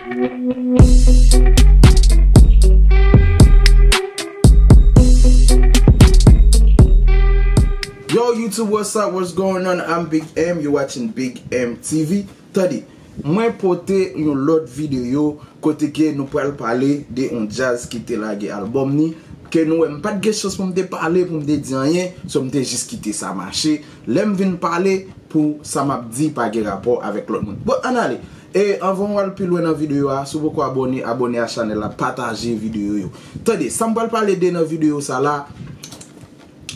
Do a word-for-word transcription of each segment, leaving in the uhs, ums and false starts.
Yo, YouTube, what's up? What's going on? I'm Big M. You're watching Big M T V. Tande, mwen pote yon lòt videyo kote ke nou pral pale de yon djaz ki te lage albòm ni, ke nou wè m pa t gen chans pou m te pale, pou m te di anyen, so m te jis kite sa mache. Lè m vin pale, pou sa m ap di pa gen rapò avèk lòt moun. Bon, ann ale. E anvan w al pi lwen nan videyo a, si w poko abòne, abòne a chanèl la, pataje videyo yo. Tande, sa m pral pale de nan videyo sa la,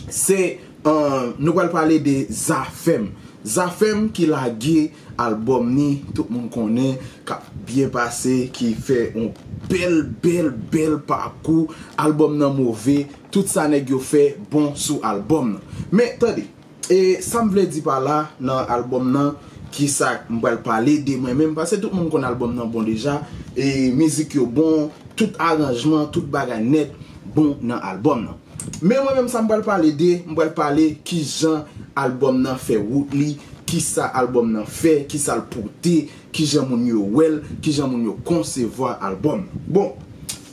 se, euh, nou pral pale de Zafèm. Zafèm ki lage albòm ni, tout moun konnen, k ap byen pase, ki fè yon bèl, bèl, bèl pakou. Albòm nan move, tout sa nèg yo fè bon sou albòm nan. Men, tande, e sa m vle di pa la nan albòm nan, ki sa m pral pale de mwen menm, paske tout moun konn albòm nan bon deja, e mizik yo bon, tout aranjman, tout bagay nèt bon nan albòm nan. Men mwen menm sa m pral pale de, m pral pale kijan albòm nan fè wout li, kisa albòm nan fè, kisa l pote, kijan moun yo wè l, kijan moun yo konsevwa albòm. Bon,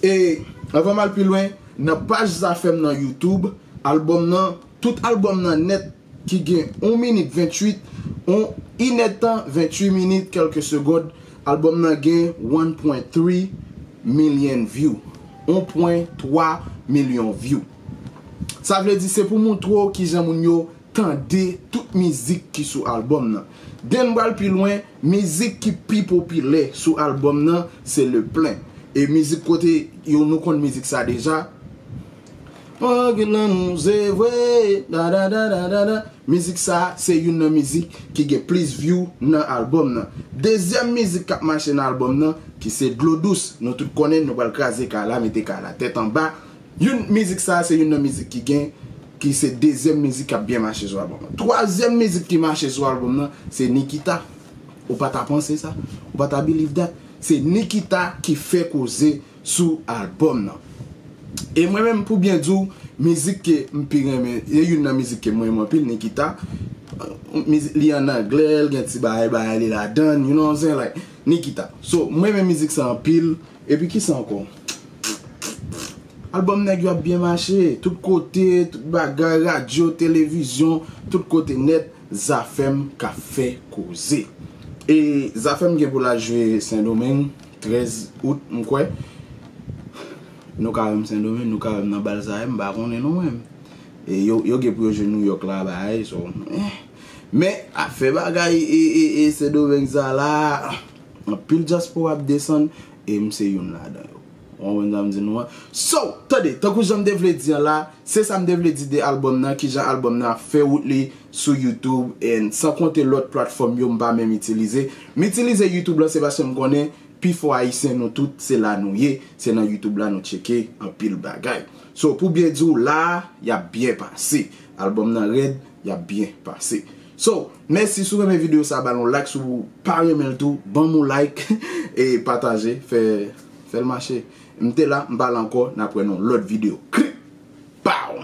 e anvan m al pi lwen, nan paj Zafèm nan YouTube, albòm nan, tout albòm nan nèt ki gen yon minit venntuit, yon inèdtan venntuit minit, kèlke segond, albòm nan gen one point three million view. Yon pwen twa milyon view. Sa vle di se pou montre w kijan moun yo tande tout mizik ki sou albòm nan. Den m pral pi lwen, mizik ki pi popilè sou albòm nan, se Le Plein. E mizik kote yo nou konn mizik sa deja. Mwen gen lanmou se vre, da, da, da, da, da, da. Mizik sa, se youn nan mizik ki gen plis view nan albòm nan. Dezyèm mizik k ap mache nan albòm nan, ki se Dlo Dous. Nou tout konnen, nou pral kraze kay la, mete kay la tèt anba. Youn, mizik sa, se youn nan mizik ki gen, ki se dezyèm mizik k ap byen mache sou albòm nan. Twazyèm mizik ki mache sou albòm nan, se Nikita. Ou pa ta panse sa? Ou pa ta believe that? Se Nikita ki fè koze sou albòm nan. E mwen menm, pou byen di w, mizik ke m pi renmen, e youn nan mizik ke mwen renmen anpil, Nikita. Mizik li an anglè, l gen ti bagay, bagay li ladan, you know what I'm saying? Like, Nikita. So, mwen renmen mizik sa anpil. Epi kisa ankò? Albòm nèg yo ap byen mache, tout kote, tout bagay, radyo, televizyon, tout kote nèt, Zafèm k ap fè koze. E Zafèm gen pou l al jwe Sendomeng, trèz out, m kwè. Nou ka wè m Sendomeng, nou ka wè m nan bal sa, m pa konnen non mwen. E yo, yo gen pou yo jwe Nouyòk la, bagay, so, eh. Men, afè bagay, e, e, e, Sendomeng sa la, anpil dyaspora ap desann, e m se youn ladan yo. Ou konprann sa m di nou an? So, tande, tankou jan m te vle di an la, se sa m te vle di de albòm nan, kijan albòm nan ap fè wout li sou YouTube, and san konte lòt platfòm yo m pa menm itilize. M itilize YouTube lan, se paske m konnen pifò Ayisyen nou tout, se la nou ye, se nan YouTube la nou tcheke anpil bagay. So, pou byen di w la, y ap byen pase. Albòm nan rèd, y ap byen pase. So, mèsi si w renmen videyo sa, ba l yon like, si w pa renmen l tou, ban m yon like, e pataje, fè, fè l mache. M te la, m pa la ankò, n ap wè nan yon lòt videyo. Krik! Pow!